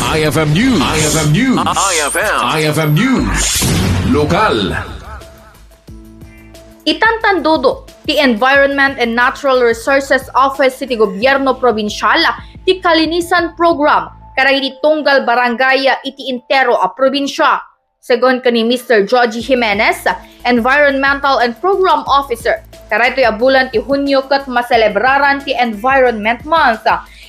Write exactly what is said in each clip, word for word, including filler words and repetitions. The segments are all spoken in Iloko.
I F M News. I F M News. I F M. I F M News. Lokal. Itantandudo ti Environment and Natural Resources Office iti Gobierno Probinsial ti kalinisan program kadagiti tunggal barangay iti entero a probinsia. Segun ken ni Mister Joji Jimenez, Environmental and Program Officer, kadaytoy a bulan ti Hunio ket maselebraran ti Environment Month.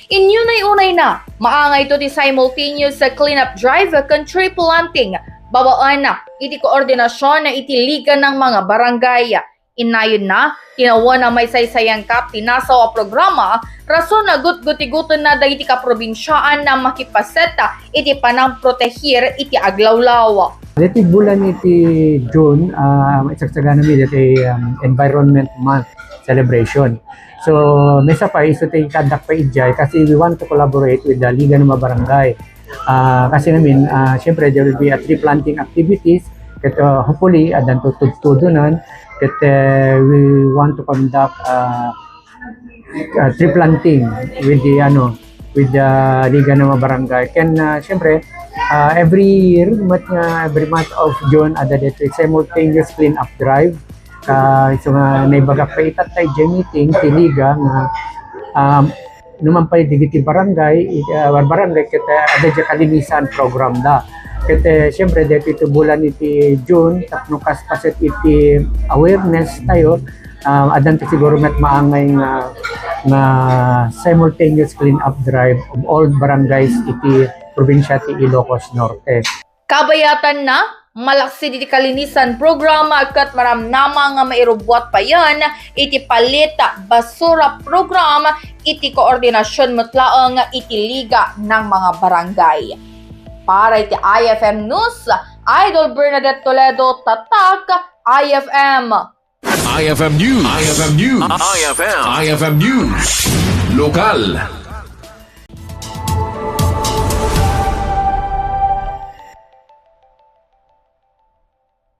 Inunay-unayna, maangayto ti simultaneous cleanup drive ken tree planting babaen iti koordinasyon iti Liga ng mga Barangay. Inayonna, tinawen a maisaysayankak ti nasaw a programa, rason a gutgutigutenna dagiti kaprobinsiaan a makipaset iti panangproteher iti aglawlaw. Daytoy bulan iti June, ah, maisagsaganami daytoy, um, Environment Month celebration. So, maysa pay, isu ti kaaddak pay idiay, kasi we want to collaborate with the Liga ng mga Barangay. Ah, kasi ngamin, ah, siyempre, there will be a tree planting activities. Ket, ah, hopefully, addanto tudtudonan. Ket, eh, we want to conduct, ah, ah, tree planting with the, ano, with the Liga ng mga Barangay. Ken, ah, siyempre, ah, every year, mat nga every month of June, adda daytoy simultaneous clean-up drive. Ah, isu nga naibagak pay itatta idiay meeting ti Liga nga, um, numan pay dagiti barangay, it-, ah, barangay ket, ah, adda diay kalinisan program da. Ket, eh, siyempre, daytoy ti bulan iti June, tapno kas paset iti awareness tayo, ah, addanto siguro met maangay nga, nga simultaneous clean-up drive of all barangays iti probinsya ti Ilocos Norte. Kabayatanna, malaksid iti kalinisan programa ket maramnama nga mairubbuat payen iti palit basura program iti koordinasyon met laeng iti Liga ng mga Barangay. Para iti I F M News, Idol Bernadette Toledo, Tatak, I F M. I F M News. I F M News. I F M. I F M News. Lokal.